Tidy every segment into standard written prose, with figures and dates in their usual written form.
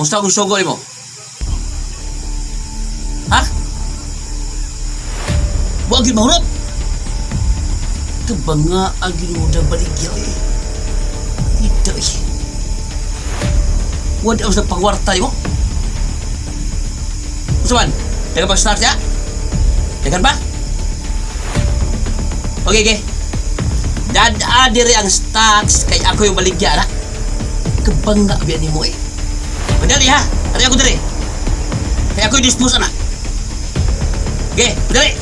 Musta akong sugo nimo? Ha? Buang gid mahurot. Kabanga ang ginuda baligya eh. Ito eh. Wala sa pagwarta mo. Unsa man? Dagan pag start ya? Dagan ba? Okay. Dada diri ang stocks kay ako yung baligya na. Kabanga biya nimo eh. Padali ha. Ari ako diri. Kay ako yung dispose ana. Okay, padali.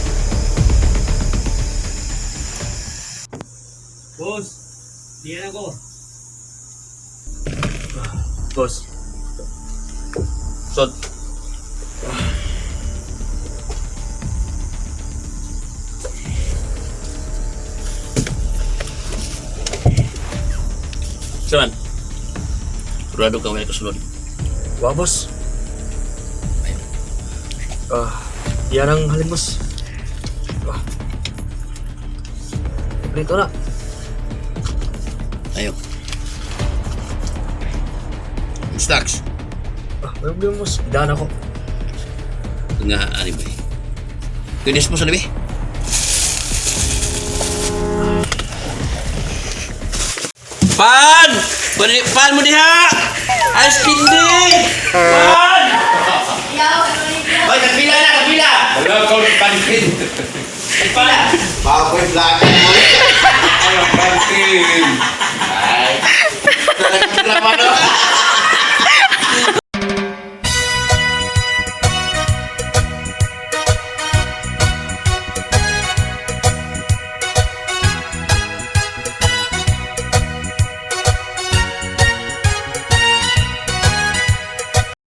Boss, diyan ako. Boss. So, Saman, Rado ka wala kasunod. Wa, boss. Ah, yan ang halin, boss. Ah. Kompleto na. Ayo. Stocks. Ah, may problema, boss. Idaan ako. Nga, ano ba eh. Kunis mo sa labi. Pan! Pan mo diha! Ice candy! Pan! Hoy, kapila na, kapila! Wala ko pansin. Kapila! Baboy vlogger mo. Ano pansin? Ay. Talagang naman, no?